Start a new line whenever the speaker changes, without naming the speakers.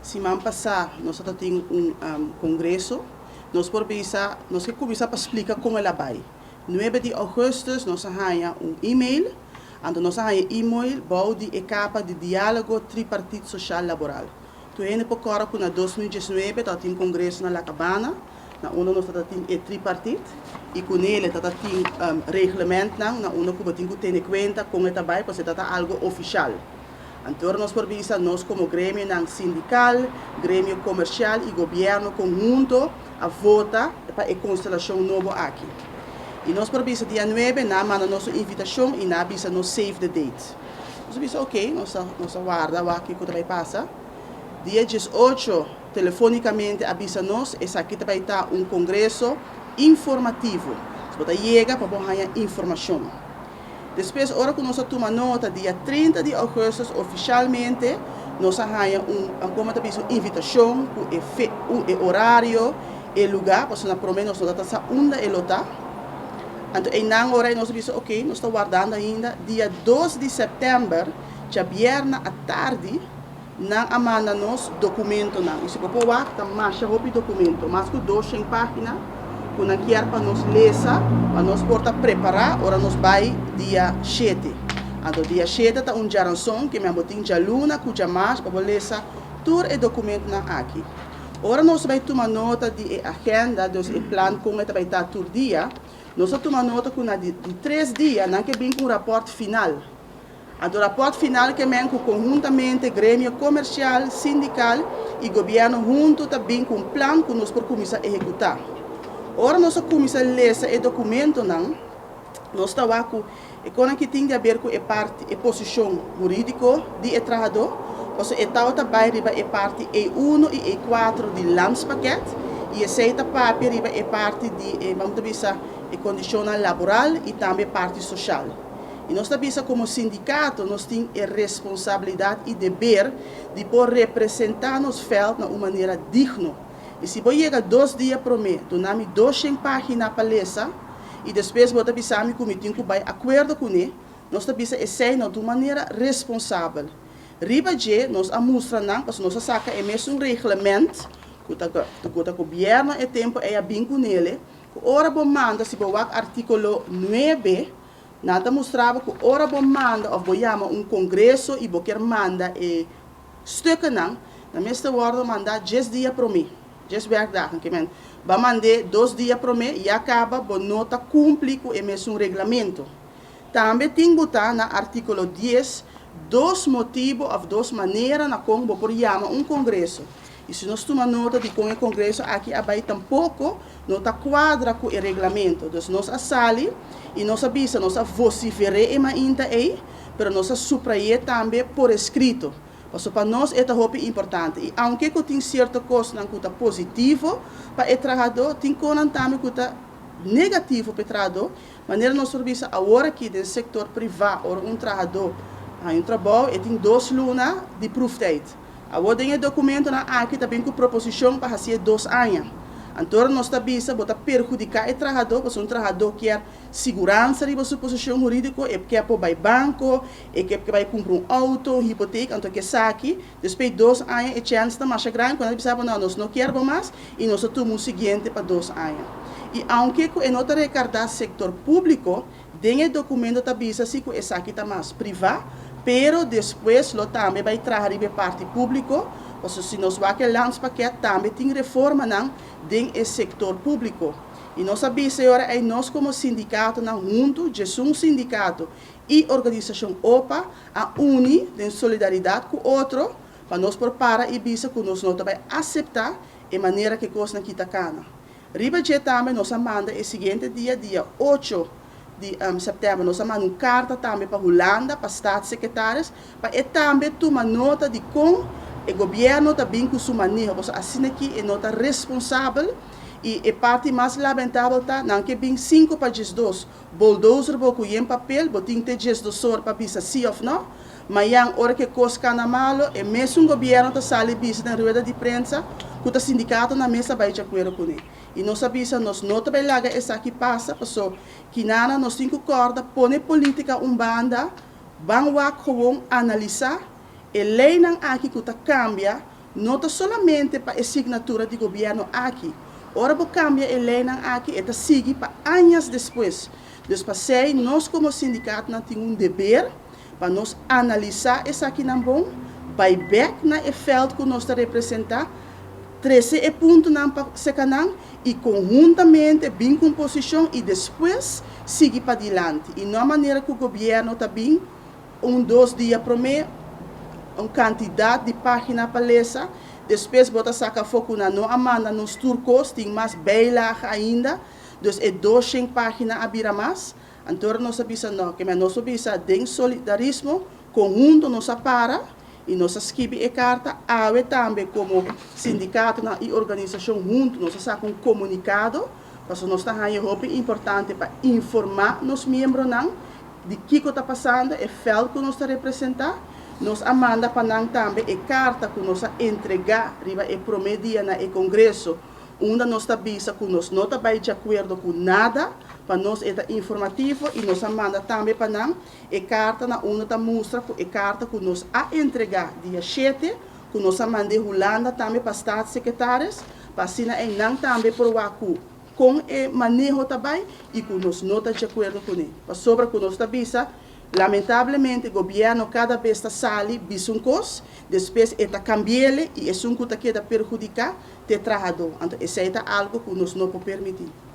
Siman pasá nos a tin un kongreso. Nos por bisa, nos ke kuminsá pa splika kon el a bai. 9 di ougùstùs nos a haña un email, anto nos a haña e email bou di e kapa di Diálogo Tripartit Soshal Laboral. Tur hende por kòrda ku na 2019 tabata tin kongreso na La Cabana, na unda nos tabata tin e tripartit i ku nele tabata tin reglementnan na unda ku bo tin ku tene kuenta kon e ta bai pasobra e tabata algu ofishal. Anto ora nos por bisa nos komo gremionan sindikal, gremio komersial i gobièrnu konhunto a vota pa e konstelashon nobo aki. I nos por bisa dia nuebe nan a manda nos un invitashon i nan a bisa nos save the date. Nos a bisa ok, nos a nos a warda wak kiko ta bai pasa. Dia 18 telefonikamente a bisa nos esaki ta bai ta un kongreso informativo. Bo ta yega pa bo haña informashon. Despues ora ku nos a tuma nota dia 30 di ougùstùs ofishalmente nos a haña un komo ta bisa un invitashon ku e fe un e orario, e lugá pasobra na promé nos no ta sa unda e lo ta. Anto einan ora ei nos a bisa oke nos ta wardando ainda dia 2 di sèptèmber djabièrnè atardi nan a manda nos dokumentonan i si bo por wak ta masha hopi dokumento mas ku 200 página ku nan kier pa nos lesa pa nos por ta prepará ora nos bai dia 7. Anto dia 7 ta un djaranson ke men bo tin djaluna ku djamars pa bo lesa tur e dokumentonan aki. Ora nos bai tuma nota di e agenda, dus e plan kon e ta bai ta tur dia, nos a tuma nota ku na di 3 dia nan ke bin ku un rapòrt final. Anto rapòrt final ke men ku konhuntamente gremio komersial, sindikal i gobièrnu huntu ta bin ku un plan ku nos por kuminsá ehekutá. Ora nos a kuminsá lesa e dokumentonan, nos ta wak ku e konan ki tin di aber ku e parti e posishon hurídiko di e trahadó, pasobra e tabata bai riba e parti E uno i E kuatro di Landspakket i esei ta papia riba e parti di e, bam ta bisa, e kondishonnan laboral i tambe e parti soshal. I nos ta bisa komo sindikato nos tin e responsabilidat i deber di por representá nos vèlt na un manera digno. I si bo yega 2 dia promé duna mi 200 página pa lesa i despues bo ta bisa mi ku mi tin ku bai akuerdo kuné, nos ta bisa esei no ta un manera responsabel. Riba dje nos a mustra nan pasobra nos a saka e mesun reglement ku ta ku ta gobièrnu e tempu ei a bin kunele ku ora bo manda si bo wak artíkulo 9, Nan ta mustra bo ku ora bo manda òf bo yama un kongreso i bo kier manda e stukkennan, nan mester wòrdu mandá 10 dia promé, 10 werkdagen. Ke men, bo a mand'é 2 dia promé, ya kaba bo no ta kumpli ku e mesun reglamento. Tambe tin botá na artíkulo 10 dos motibu òf dos manera na kon bo por yama un kongreso. I si nos tuma nota di kon e kongreso aki a bai tampoko no ta kuadra ku e reglamento. Dus nos a sali i nos a bisa, nos a vosifer'é e mainta ei, pero nos a supray'é tambe por eskrito. Pasobra pa nos e ta hopi importante. I aunke ku tin sierto kosnan ku ta positivo pa e trahadó, tin konan tambe ku ta negativo pa e trahadó. Manera nos por bisa awor aki den sektor privá ora un trahadó haña un trabou e tin 2 luna di proeftijd. Awor den e dokumentonan aki ta bin ku proposishon pa hasié 2 aña. Anto ora nos ta bisa bo ta perhudiká e trahadó pasobra un trahadó kier siguransa riba su posishon hurídiko, e kier por bai banko, e ke bai kumpra un outo, un hipotek, anto ke esaki despues di 2 aña e chèns ta masha grandi ku nan ta bisa bo no nos no kier bo mas i nos ta tuma un siguiente pa 2 aña. I aunke ku e no ta rekardá sektor públiko, den e dokumento ta bisa si ku esaki ta mas privá, pero despues lo tambe bai traha riba e parti públiko, pasobra si nos wak e landspakket tambe tin reformanan den e sektor públiko. I nos a bisa e ora ei nos komo sindikatonan huntu, 11 sindikato i organisashon opa, a uni den solidaridat ku otro pa nos por para i bisa ku nos no ta bai aseptá e manera ku e kosnan kita kana. Riba dje tambe nos a manda e siguiente dia, dia 8 di sèptèmber, nos a manda un karta tambe pa Hulanda, pa Staatssecretaris, pa e tambe tuma nota di kon e gobièrnu ta bin ku su maneho, pasobra asina aki e no ta responsabel i e parti mas lamentabel ta nan ke bin 5 pa 12, boldozer bo ku yen papel, bo tin te 12 or pa bisa si òf nò. Mayan ora ku e kos kana malo, e mesun gobièrnu ta sali bisa den rueda di prensa ku ta sindikatonan mes a bai djakuerdo kuné. I nos a bisa nos no ta bai laga esaki pasa paso kinana nos tin ku kòrda pone polítika un banda, ban wak gewoon analisá e leinan aki ku ta kambia. No ta solamente pa e signatura di gobièrnu aki. Ora bo kambia e leinan aki, e ta sigui pa aña despues. Dus p'esei nos komo sindikatonan tin un deber pa nos analisá esakinan bon, bai bèk na e veld ku nos ta representá, trese e puntonan pa serka nan i konhuntamente bin ku posishon i despues sigui pa dilanti. I no manera ku gobièrnu ta bin un, 2 dia promé, un kantidat di página pa lesa, despues bo ta saka afó ku nan no a manda nos tur kos, tin mas bijlage ainda, dus e 200 página a bira mas. Anto nos a bisa no, ke nos a bisa den solidarismo, konhunto nos a para i nos a skibi e karta. Awe tambe komo sindikato i organisashon huntu nos a saka un komunikado, pasobra nos ta hopi importante pa informá nos miembronan di kiko ta pasando, e veld ku nos ta representá. Nos a manda pa nan tambe e karta ku nos a entregá riba e promé dia na e kongreso, unda nos ta bisa ku nos no ta di akuerdo ku nada. Pa nos e ta informativo i nos a manda tambe pa nan e karta na unda ta mustra ku e karta ku nos a entregá dia 7, ku nos a manda Hulanda tambe pa staatssecretaris, pa asina nan tambe por wak kon e maneho tambe i ku nos no ta di akuerdo kuné. Pasobra ku nos ta bisa, lamentablemente gobièrnu kada bes ta sali bisa un kos, despues e ta kambi'é i esun ku ta keda perhudiká ta e trahadó. Anto esei ta algu ku nos no por permití.